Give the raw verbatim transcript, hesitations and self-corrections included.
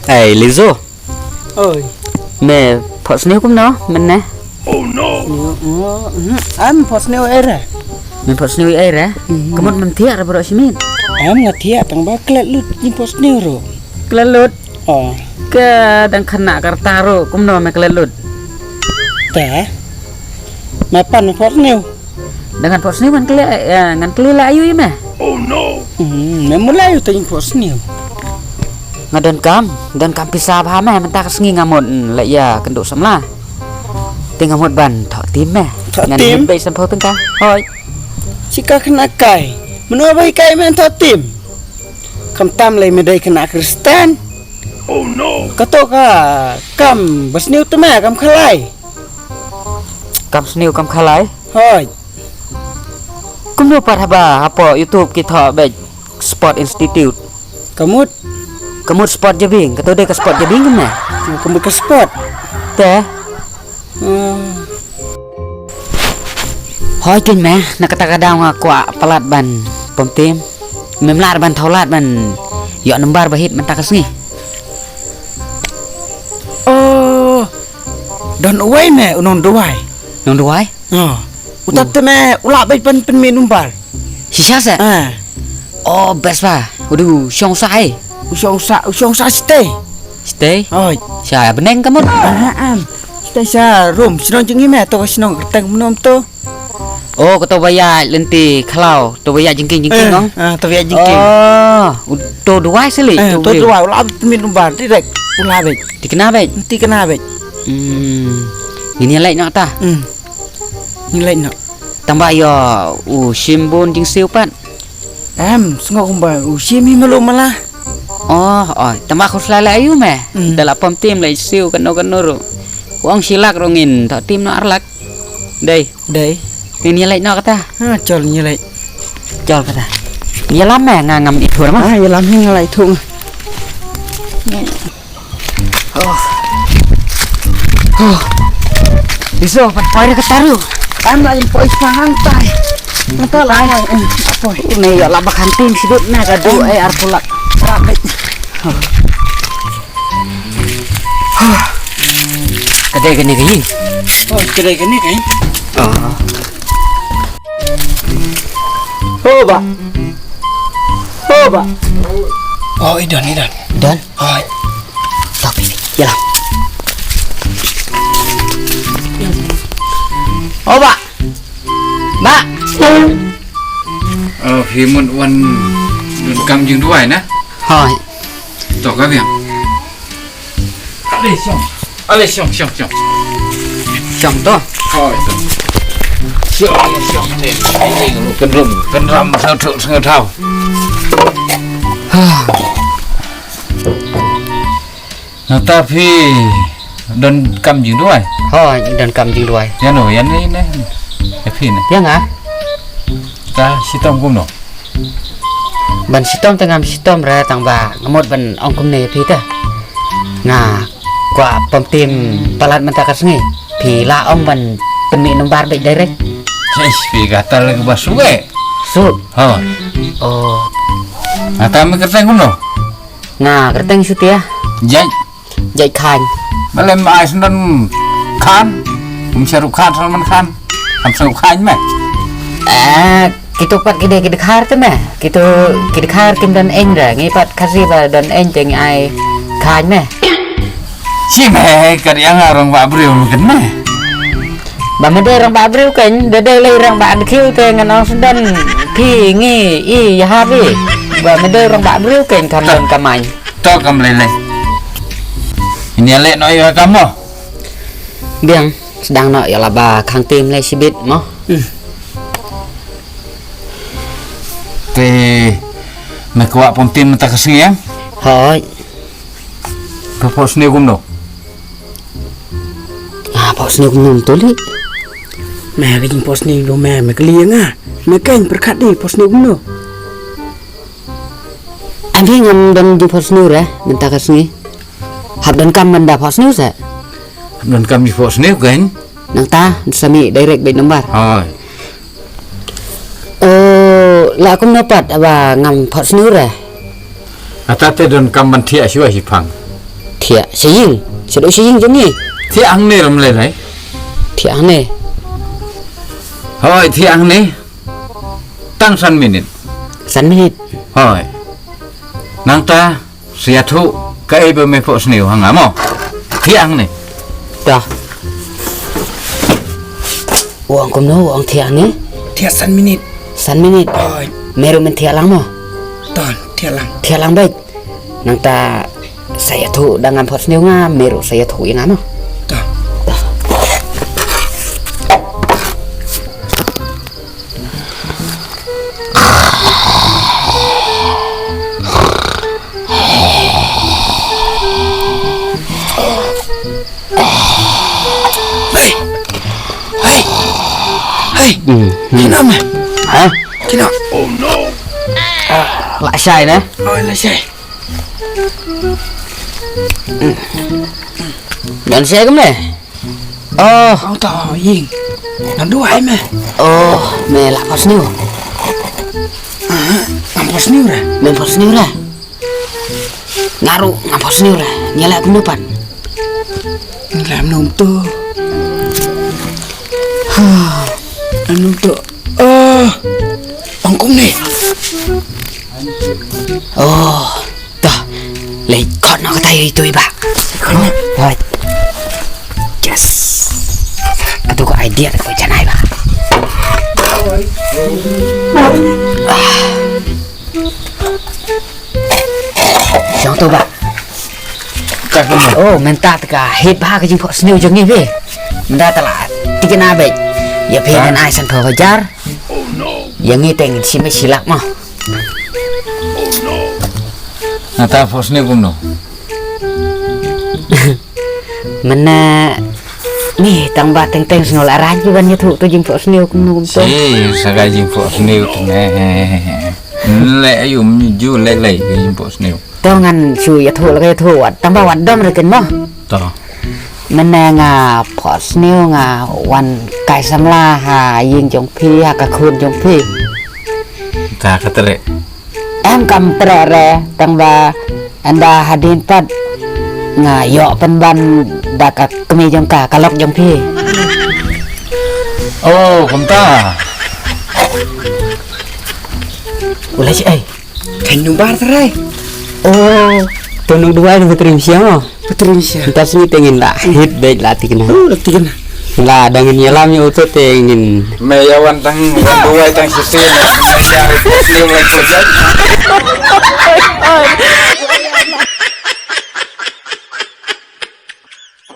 Ei, Lizo. Oi. Me phohsniew kumno mynne? Sniew, mm, mm, em phohsniew ei re. Me phohsniew ei re? Mhm. Ka mut mem thiah re baroh shi miet? Em nga thiah tang ba klet lut jingphohsniew ruh. Klet lut? Oh. Ka dang khynnah ka rta ruh kumno me klet lut? Te. Me pan me phohsniew. Dang ngan phohsniew ngan klet, eh, ngan klet la aïu ïa me? Hmm, me mut la aïu te jingphohsniew. Nga donkam, donkam pisa bha me mynta ka sngi nga mut, mm, leit ïakynduh samla. Te nga mut ban thoh tim me. Thoh tim? Ngan mut beit san phew tyngka. Hooid. Shi ka khynnah kai. Mano ba hikai me thoh tim? Khamtam lei me dei khynnah Khristan. Kato ka kam ba sniew te me kam khalai. Kam sniew kam khalai? Hooid. Kumno pat haba hapoh YouTube ki thoh beit Sport Institute? Ka mut? Ka mut sport jabieng, kato dei ka sport jabieng kumne? Ka mut ka sport. Te? Hmm. Hooid keiñ me, na kata ka daw nga kwah palat ban pom tim. Mem lah ban thoh lad ban ïoh number ba hit mynta ka sngi. Oh, don uwei me u nongduwai. Nongduwai? Oh. Uta te me u lah beit ban pynmih number. Shisha se? Ah. Oh, best ba. Udu shong sa ei. U shong sa, u shong sa stay. Stay? Oh. Sha bneng ka mut. Ah, ah. Stay sha room, shnong jingim me to ka shnong kyrteng mano to. Oh, kato ba ïaid lynti khlaw, to ba ïaid jingkieng jingkieng. Eh, ong? Ah, to ba ïaid jingkieng. Oh, uto duwai sili, eh, to duwai, u lah pynmih number direct, u lah beit. Tikna beit. Tikna beit. Hmm. Ngin ïa leit noh ta. Hmm. Ngin leit noh. Tang ba ïoh u shim bun jingsiew pat. Em, sngew kumba u shim hi malu mala. Oh, oh, tang ba khuslai la aïu me. Hmm. Da la pom tim la siew kano kano ruh. U ong shi lak ruh ngin thoh tim noh ar lak. Dei. Dei. Ngin ïa leit noh kata. Ha, chol ngin ïa leit. Chol kata. Ïalam me nga ngam ithuh ma. Ah, ïalam hi nga la ithuh. Oh. Oh. Iso, pat poi re ka taru. Am la in poi sa hang tai. Mata la ai, eh, poi. Une ïa la ba khanting sidut na ka du, eh, ar pulak. Oh. Ka dei kane ka ïing. Oh, ka dei kane ka ïing. Oh. Oh, ba. Oh, ba. Oh, i don, i don. Don? Oh. Stop. Ïalam. Oh, ba. Ba. Oh, phi mut wan donkam jingduwai na? Hooid. To ka biang. Ale shong. Ale shong, shong, shong. Shong to. Hooid to. Shong, shong ne. Ai, ai, kynrum, kynrum, sngewthuh, sngewthaw. Nangta phi donkam jingduwai? Hooid, donkam jingduwai. Ïa no, ïa ne, ne. Ïa phi ne. Ïa nga. Ta shitom kumno? Ban shitom te ngam shitom re tang ba nga mut ban ong kumne ïa phi te. Nga kwah pom tim palat mynta ka sngi. Phi la ong ban pynmih number beit direct. Eish, phi kata lagi ba suwe. Su. Ha. Oh. Nangta me kyrteng kumno? Nga kyrteng Sutia. Jait. Jait Khan. Balei me ai syndon Khan? Um Shahrukh Khan, Salman Khan. Am Shahrukh Khan me? Eh, kito pat ki dei ki dkhar te me. Kito ki dkhar kim don eng re. Ngi pat Khasi ba don eng te ngi ai Khan me. Shi me ka ïa nga rangbah briew me ken me. Ba me dei rangbah briew ken, da dei lei rangbah dkhiew te ngan ong syndon phi ngi i ïa ha phi. Ba me dei rangbah briew ken kham don kamai. To kam lei lei. Ini lei no ïa kam mo. Biang, sdang no ïa la ba khang tim lei shibit mo. Hmm. Te me kwah pom tim mynta ka sngi em? Hooid. Phi phohsniew kumno? Ah, phohsniew kumno to li. Me ka jingphohsniew lo me, me kylli nga. Me kein pyrkhat di phohsniew kumno. Ani ngam don jingphohsniew re, mynta ka sngi. Hap donkam ban da phohsniew se. Hap donkam jingphohsniew kein. Nangta, sa mih direct beit number. Hooid. Oh, la kumno pat ba ngam phohsniew re. Ata te don kam ban thiah shuwa shi phang. Thiah sha ïing. Sha do sha ïing jong ngi. Thiah hangne ram lei lei. Thiah hangne. Hoi, thiah hangne. Tang san minit. San minit. Hoi. Nangta, sa ïathuh kaei ba me phohsniew ha nga mo. Thiah hangne. Ta. U ong kumno, u ong thiah hangne? Thiah san minit. San minit. Hoi. Me ruh men thiah lang mo. Ton, thiah lang. Thiah lang beit. Nangta sa ïathuh da ngam phohsniew nga, me ruh sa ïathuh ïa nga mo. Ta. Ta. Hei. Hei. Hei. Hmm, hmm. Kino me? Ha? Kino? La shai ne? Oh, la shai. Don shai kumne? Oh. Ong to ïing. Nang duwai me. Oh, me la phohsniew. Ah, ngam phohsniew re. Me phohsniew re. Nga ruh ngam phohsniew re. Ngi la kumno pat. Ngi la kumno to. Ha. Kumno to. Oh. Ong kumne. Oh. Dah. Lei khot noh kata ïa itu iba. Khot noh. Hoi. Yes. Katu ka idea ko janai ba. Ah. Shong to ba. Ka kumno? Oh, mynta te ka hit ba ka jingphohsniew jong ngi be. Mynta te la tikna be. Ïa phi ngan ai san phew hajar. Ïa ngi te ngin shim shi lak mo. Nata phohsniew kumno? Mynne ni tang ba teng teng sngewlehrain ki ban ïathuh to jingphohsniew kumno kumto. Shi sa ka jingphohsniew tene. Leh ayu mju leh leh ka jingphohsniew. To ngan shu ïathuh la ka ïathuh wat tang ba wat dom re ken mo. To. Mynne nga phohsniew nga wan kai samla ha ïing jong phi ha ka khun jong phi. Ka ka treh. Em kam treh re tang ba ynda hadien pat nga ïoh pynban da ka kmie jong ka ka lok jong phi. Oh, kumta. U leh shi ei. Kan nung bar trai. Oh, to nung duwai nung patrim siang oh. Patrim siang. Ntas ni tengin la hit bej la tikna. Oh, la tikna. La dangin ïalam ïa uto tengin. Me ïa wan tang wan duwai tang sisi na. Ïa ri putlim la kujat.